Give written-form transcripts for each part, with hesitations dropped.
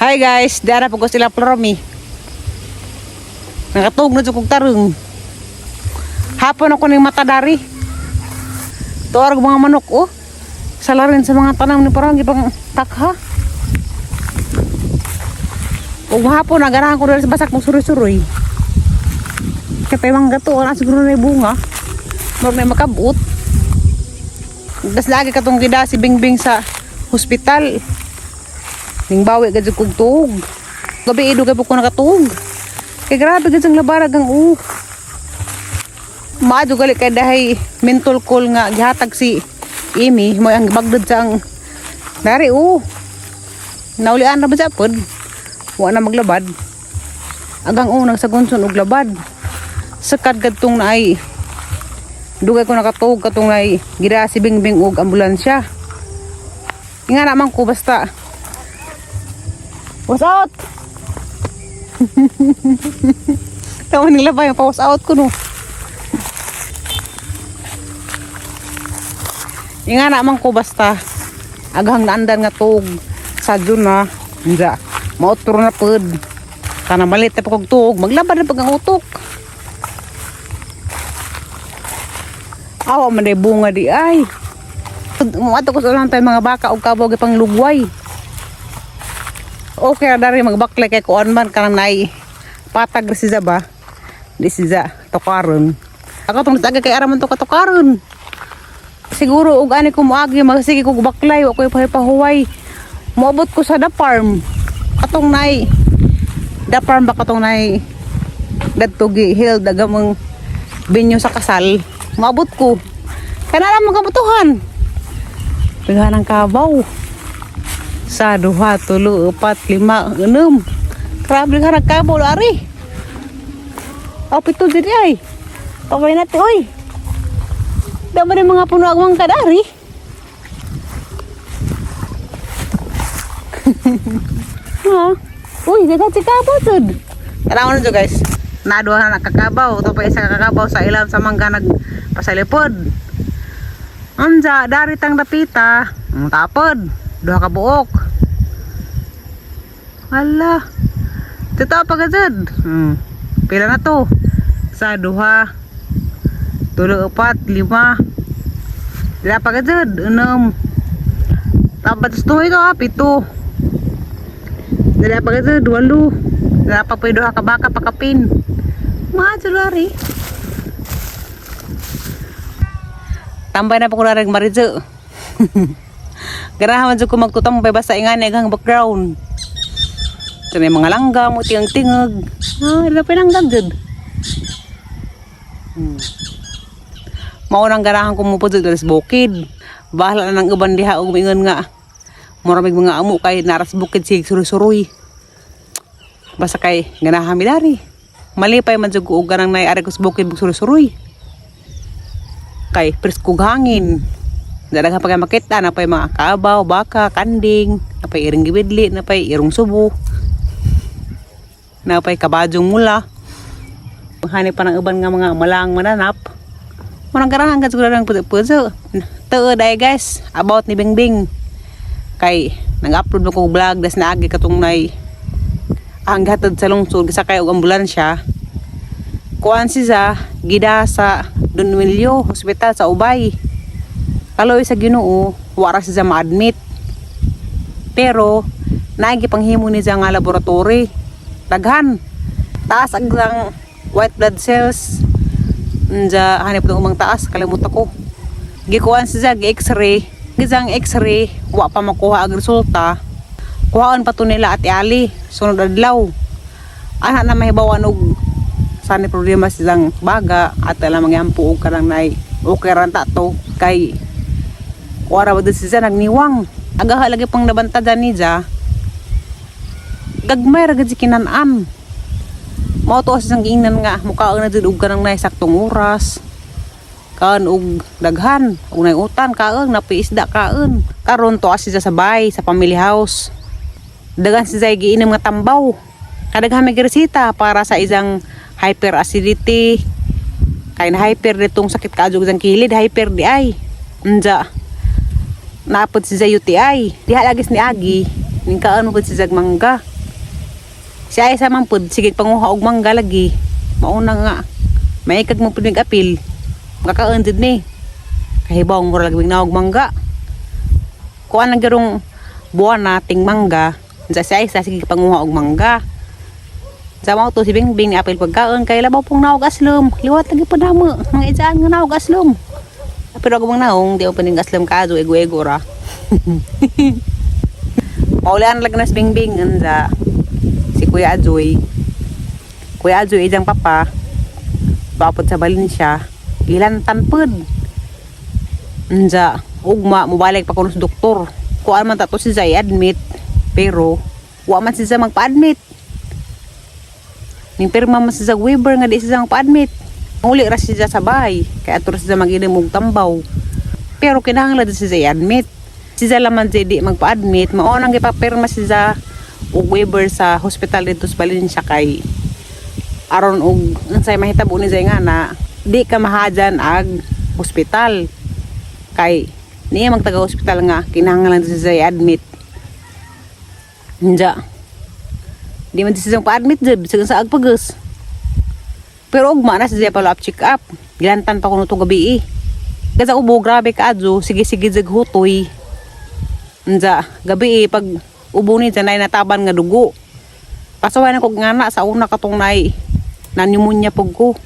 Hi guys, dara po ko sila Ploromi. Nakatug na kog tarong. Hapon ako ning mata dari. Tuarag mga manok oh. Salarin sa mga tanam ni parang gipang takha. Ug hapon na ganahan ko diri sa basak mong suroy-suroy. Kay mangga to, ana siguro na bunga. Murag na makabot. Das lagi katong gida si Bingbing sa hospital. Ning bawi gad kog tuog. Gabi dugay po ko nakatuog. Kay grabe gid ang labarag ang u. Maadyo gali kay dahay mental call nga gihatag si Amy mo ang bagdad sa ang dari u. Naulian ra ba sa pod? Wa na maglabad. Agang u nagsagunson og labad. Sakad kadtong naay dugay ko nakatuog katong naay gida si Bingbing og ambulansya. Nga naman ko basta. What's out? Tawa nila ba yung pa-was out ko no? Nga naman ko basta aghang naandan nga tuog sa June na nga mautro na pod kana malit na pa kog tuog maglabad na pag ang utok. Awa man day bunga di ay. Muadto ko sa ulan tayo mga baka og kabaw pang lugway. Okay ra dari magbaklay kay kuan man kanang nay patag ra siya ba? Di siya tukaron. Ako tong taga kay ara man to katukaron. Siguro og ani ko moagi magsige ko baklay wa koy pahuway. Moabot ko sa the farm. Katong nay the farm ba katong nay dadto gi held agamang binyo sa kasal. Moabot ko. Kana lang mga kabutuhan. Paghan ang kabaw. Sa duha, tulo, upat, lima, enam. Grabe ka nagkabaw, ari. Aw, pito diri ay. Pamay natin, oy. Dama rin mga puno agwang kadari. Ha? Uy, daghan si kabaw jud. Kailangan na guys. Naduha na nakakabaw. Ito pa isa kakabaw sa ilam sa mangga nagpasalipod. Anza, dari tang dapita. Ang tapod. Duha ka buok. Hala. Tito pa ka jud. Pila na to? Sa duha. Tulo, upat, lima. Dila pa ka jud. Enam. Tapat sa ito ha, pito. Dila pa ka jud, walo. Dila pa pa duha ka baka pakapin. Mga jud. Tambay na pa ko naring maridyo. Ganahan man jud ko magtutambay basta ingani ang background. Ito may mga langgam, tingang tingag. Ah, ila pa langgam jud. Mao nang ganahan ko mo po jud sa bukid. Bahala na nang uban diha og mingon nga mura mig mga amo kay naras bukid sig suroy-suroy. Basta kay ganahan mi dari. Malipay man jud ko og ganang nay ari ko sa bukid suroy-suroy. Kay preskog hangin. Daghan pa kay makita na pay mga kabaw, baka, kanding, napay iring gibidli, napay irong subo. Napay kabajong mula. Hani pa ng uban nga mga malang mananap. Manang garahan ka siguro ng puso. Tuod ay guys, about ni Bingbing. Kay nag-upload ko vlog das naagi katong nay ang gatod sa lungsod gisakay og ambulansya. Kuan siya gida sa Don Emilio Hospital sa Ubay. Kaloy sa Ginoo, wara siya ma-admit. Pero naigi panghimo ni siya nga laboratory. Daghan. Taas ang white blood cells. Nja hanip ng umang taas, kalimut ako. Gikuan siya gi x-ray. Gizang x-ray, wa pa makuha ang resulta. Kuhaan pa to nila Ate Ali, sunod adlaw. Ana na mahibawan og sana problema silang baga at alam mga og kanang nay okay ran ta to kay wara ba siya nagniwang agaha lagi pang nabantadan ni ja gagmay ra gid si kinan-an mao to siyang giingnan nga mukaon na jud og kanang nay saktong oras kaon og daghan og nay utan kaon napi isda kaon karon to siya sa bay sa family house. Daghan siya giinom nga tambaw kadaghan may resita para sa isang hyperacidity kay na hyper ditong sakit kaadyo sang kilid hyper di ay unja napod si UTI diha lagis ni Agi ning kaon mo pud si mangga. Si Aisa man pud sige panguha og mangga lagi. Mauna nga maikag mo pud mig apil. Makakaon jud ni. Kahibaw mo lagi mig naog mangga. Kuan lang garong buwan na ting mangga. Sa si Aisa sige panguha og mangga. Sa mao to si Bingbing ni apil pagkaon kay labaw pong naog aslom. Liwat lagi pa namo. Mga ijaan nga naog aslom. Pero ako bang naong, di ako paning aslom kaso, ego-ego ra. Maulian lang na si Bingbing, anza si Kuya Ajoy. Kuya Ajoy, ijang papa, papod sa Valencia, gilantan pod. Anza, ugma, mubalik pa kuno sa doktor. Kuan man tato si Zay admit, pero wa man si Zay magpa-admit. Ning pirma man si Zay waiver nga di si Zay magpa-admit. Uli ra siya sa bahay, kaya ato ra siya mag-inom og tambaw. Pero kinahanglan si Zay admit. Si Zay laman Zay di magpa-admit, mao nang gipapirma si Zay og waiver sa hospital dito sa Valencia kay aron og unsay mahitabo ni Zay nga na di ka mahajan ag hospital kay niya magtaga hospital nga kinahanglan si Zay admit. Nja. Di man si Zay pa-admit jud bisag sa agpagus. Pero ugma na si Zay follow up check up. Gilantan pa kuno tong gabi eh. Kasi ubo grabe ka adyo, sige sige jag hutoy. Nja, gabi eh pag ubo ni dyan ay nataban nga dugo. Pasaway na kog ngana sa una katong nay na pneumonia pug ko.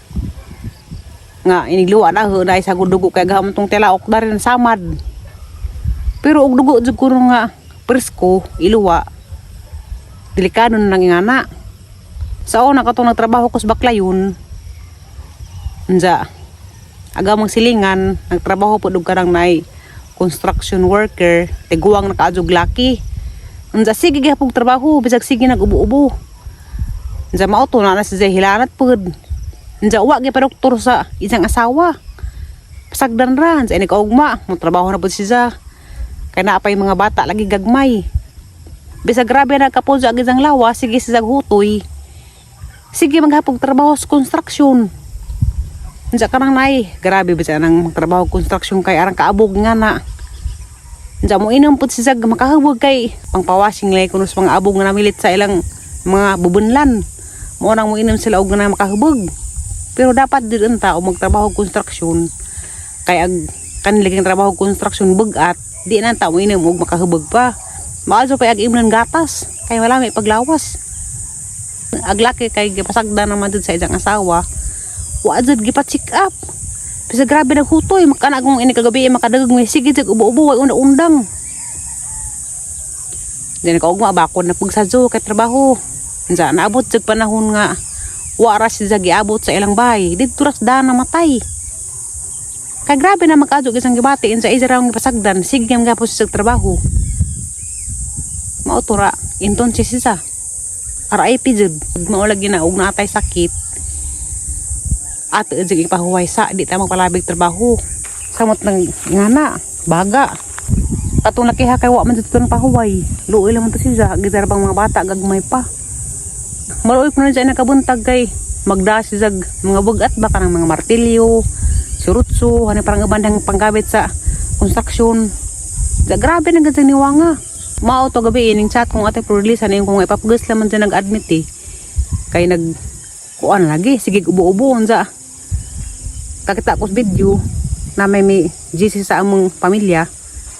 Nga inigluwa na ho na sa dugo kay gahamon tong tilaok na rin samad. Pero og dugo jud kuno nga presko iluwa. Delikado na lang ingana. Sa una katong nagtrabaho ko sa Baclayon. Nja. Aga mang silingan, nagtrabaho po dug karang nay construction worker, tiguang nakaadjog laki. Unsa sige gihapon trabaho, bisag sige nag-ubo-ubo. Unsa mao to na na si Zay hilanat pud. Unsa wa gyud pa doktor sa isang asawa. Pasagdan ra, unsa ini kaugma, mo trabaho na pud si Za. Kay naa pa yung mga bata lagi gagmay. Bisag grabe na kapuso ang isang lawa, sige si Zag hutoy. Sige maghapog trabaho sa construction. Unsa ka nang nay, grabe bisag nang trabaho construction kay arang kaabog nga na. Unsa mo inom pud si Zag makahubog kay pangpawashing lay kuno sa mga abog nga namilit sa ilang mga bubunlan. Mo nang mo inom sila og nga makahubog. Pero dapat din unta og magtrabaho construction kay ag kanilang trabaho construction bugat, di na ta mo inom og makahubog pa. Maazo pa ag imnon gatas kay wala may paglawas. Ag laki kay gipasagdan naman dud sa isang asawa. Wa jud gipa-check up. Bisa grabe nag hutoy, makana akong ini kagabi makadagag may sige jag ubo-ubo way undang. Then kaugma bakod na pagsadyo kay trabaho. Unsa naabot jag panahon nga wa ra siya giabot sa ilang bahay. Didto ra sa daan namatay. Kay grabe na magkadyo isang gibati unsa isa ra ang gipasagdan, sige nga gapos sa trabaho. Mao to ra inton si siya. RIP jud. Mao lagi na og natay sakit. Ato jud ipahuway sa di ta magpalabig trabaho. Samot ng ngana, baga. Katong lakiha kay wa man jud ng pahuway. Luoy lang man to siya, gitara pang mga bata gagmay pa. Maluoy ko na dyan nakabuntag kay magda si jag mga bugat ba kanang mga martilyo, surutso, ano parang ibandang panggamit sa construction. Ja, grabe na gud niwanga. Mao to gabi ining chat kong ate release ano yung kung ipapugos laman dyan nag-admit eh. Kay nag kuan lagi sige ubo-ubo unsa. Kakita ko sa video na may GC sa among pamilya.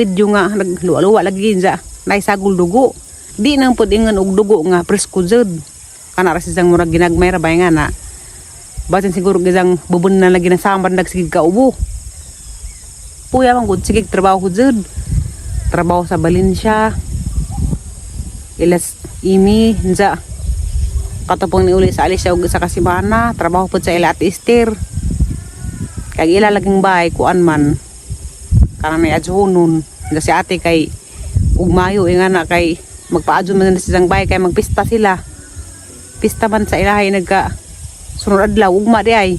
Video nga nagluwa-luwa lagi unsa naisagol dugo. Di nang pud ingon og dugo nga presko jud. Kana ra siyang murag ginagmay ra bay nga na. Basin siguro gizang bubon na lagi nasamad nagsigig ka ubo. Puya man gud sige trabaho jud. Trabaho sa Valencia. Ilas imi nza. Katupong niuli sa Alicia ug sa Kasimana, trabaho pud sa ila Ate Esther. Kag ila laging bahay kuan man. Kanang may adyonon. Nza si ate kay ugmayo eh nga na kay magpaadyo man na silang bahay kay magpista sila. Pista man sa ilahay nagka sunod adlaw ugma di ay.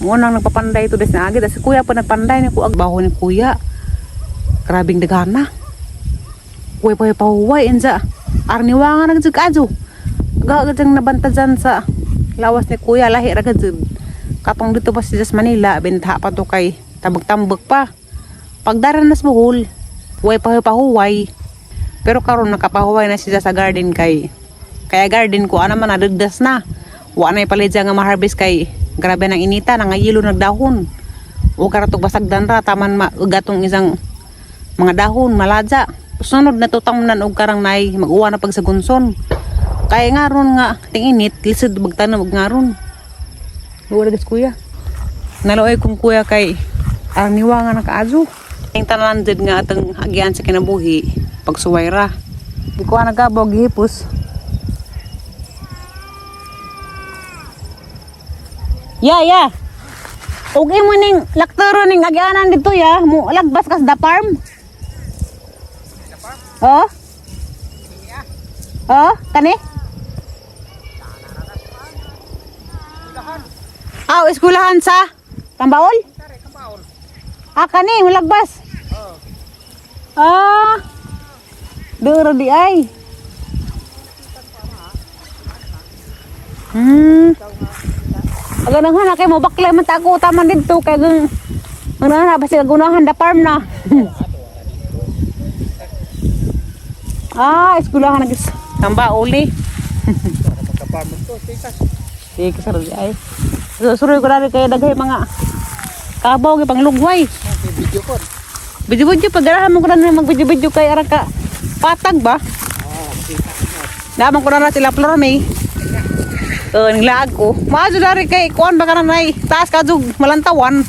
Mo nang nagpapanday to des na agi si kuya pa nagpanday ni ko agbaho ni kuya. Grabing daghana. Kuya pa pahuway insa. Arniwangan nag kadyo. Gagad nabantazan sa lawas ni kuya lahi ra gud. Katong dito pa siya sa Manila benta pa to kay tambag-tambag pa. Pagdaran nas Bohol, way pa pahuway. Pero karon nakapahuway na siya sa garden kay Kaya garden ko ana man nadugdas na. Wa na ipalidya nga ma-harvest kay grabe nang inita nangayilo nagdahon. O karatog basagdan ra taman maugatong isang mga dahon maladya. Sunod na tutamnan og karang nay mag-uwa na pag sa gunson. Kaya nga ron nga ting-init lisod magtanom og ngaron. Wala gas kuya. Naluoy kong kuya kay arang niwa nga nakaazo. Ang tanan jud nga atong agian sa kinabuhi pagsuway ra. Di ko nagabog gihipos. Ya, ya. Og imo ning laktero ning agianan dito ya, mo lagbas kas da farm. Oh? Oh, kani? Aw, eskulahan sa Tambaol? Ah, kani, mulagbas. Ah. Duro di ay. Aga nang hana kay mo baklay man ta ako taman didto kay gang ang nana basi gunahan da farm na. Ah, eskulahan nagis Tambaol eh. Sige, kasar di ay. Suruy ko na rin kay daghay mga kabaw kay panglugway. Video ko. Bidyo-bidyo pag ganahan mo ko na magbidyo-bidyo kay arang ka patag ba? Naman ko na na sila Flor May. Eh, naglaag ko. Maadyo na rin kay kuan ba ka na nay? Taas ka jug malantawan.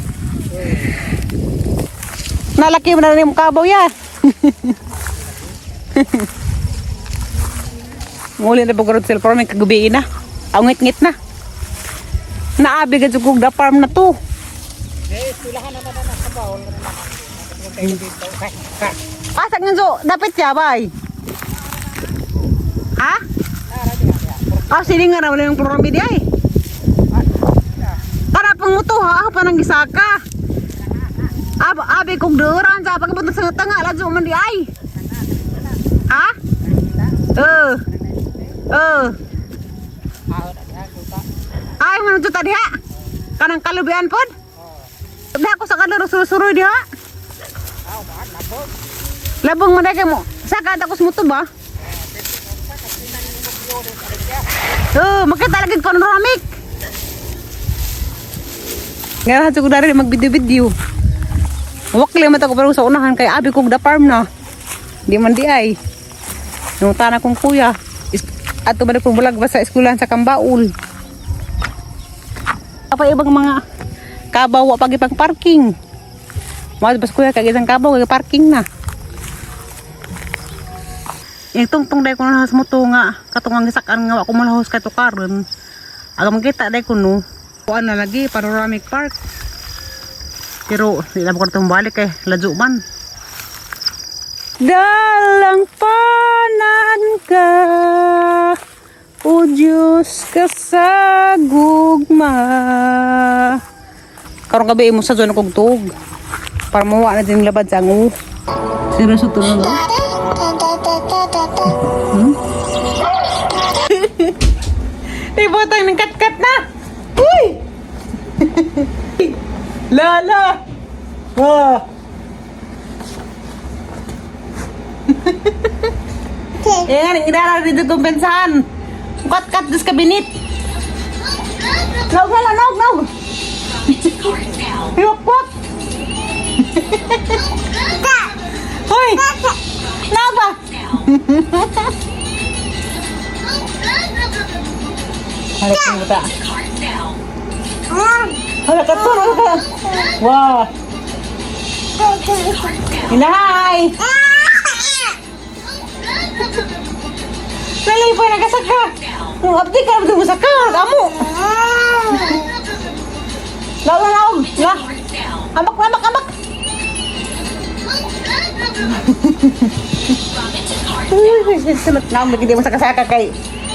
Nalaki mo na rin yung kabaw ya. Muli na pagkarot sila Flor May kagabi na. Ang ngit-ngit na. Naabi ka jug da farm na to. Eh, eskwelahan na na sa baol. Asa nga zo, dapat siya bay. Ha? Ah, sini nga na wala yung programa di ay. Para pang muto ha, ako pa nang gisaka. Ab abi kong duran sa pagpunta sa tanga ladyo man di ay. Ha? Eh. Eh. Ay man tuta diha. Kanang kalubian pod. Diha ko sa kalaro surusuroy diha. Labong mo na kay mo. Saka takos mo to ba? Oh, makita lagi panoramic. Nga ko dari magbideo-video. Wakli man ko pero sa unahan kay abi kog da farm na. Di man di ay. Yung tana kong kuya. Ato ba na kong bulag ba sa eskwelahan sa Kambaul. Apa ibang mga kabaw wa pag ipang parking. Mga bas kuya kag isang kabaw kag parking na. Yung tungtong dahil ko na mo to nga katong ang gisakan nga wa ko malahos kay tukaron. Aga makita dahil ko no. Kuan na lagi panoramic park. Pero di na ko itong balik kay ladyo man. Dalang panan ka, O Diyos ka sa gugma. Karong gabi mo sa zona kog tuog. Para mawa na din labad sa ango. Seryoso to no? Hmm? Ibutang ng kat-kat na! Uy! Lala! Ah! Eh, nga, nangidara dito kumpensahan. Kat-kat des kabinet. Naog na lang, naog, naog. Hiwak-wak. Hoy! Naog ba? Halak mo ta. Halak ka to, halak ka. Wow. Inahay! Nalay pa nagasaka. Nung abdi ka abdi mo saka, amo. Law law la. Ambak ambak ambak. Uy, sunod na lagi di mo saka-saka kay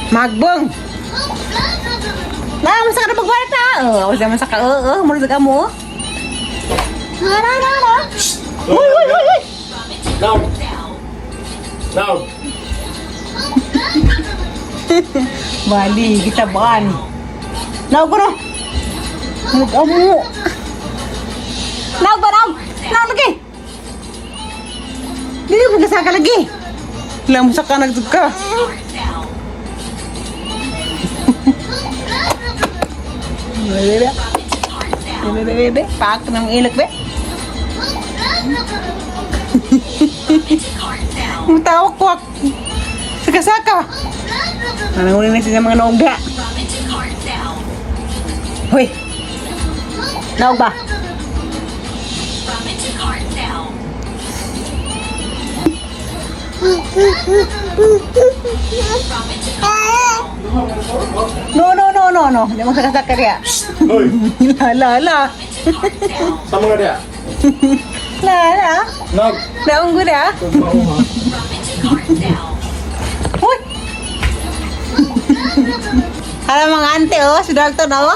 magbong. Na, mo saka na pagwarta. Oh, sa mo saka oo, mo saka mo. Na na na na. Uy, uy, uy, uy. Now. Now. Bali, kita ban. Naog ko no. Nag-amo. Naog ba naog? Naog lagi. Dili mo kasaka lagi. Lamsa ka nagtug ka. Bebe. Bebe, bebe, bebe. Pak ng ilok, be. Ang tawag kwak. Saka-saka. Nananguli na siya mga naog ga. Hoy. Naog ba? No, no, no, no, no. Hindi mo saka-saka riya. Hoy, La, la, la. sa mga dia. La, la. Nog. Naong ko na. Hoy! Hala mga ante oh, si Dalton oh.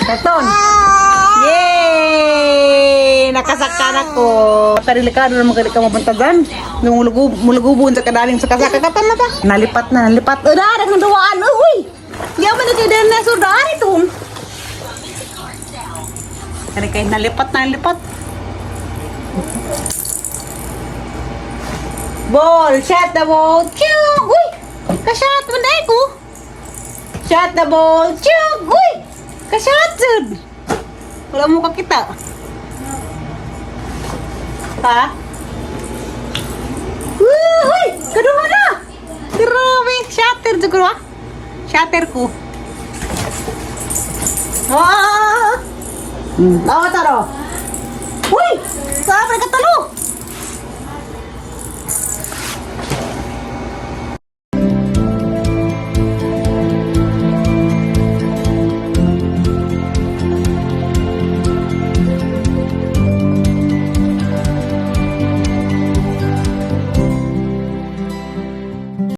Dalton. Yay! Nakasakan ako. Tarilikado na magaling ka mabantagan. Lumulugub, mulugubon sa kadaling sa kasaka. Katan na ba? Nalipat na, nalipat. Oh, darag ng duwaan. Uy! Yaman na kayo na sudari to. Kaya kayo nalipat na, nalipat. Ball! Shot the ball! Chug! Uy! Kashot man dahil ko! Shot the ball! Chug! Uy! Kashot jud! Wala mo kakita. Ha? Uy! Kaduha na! Grabe! Shatter jud ko ha? Shatter ko. Ah! Awa taro. Uy! Sabi ka.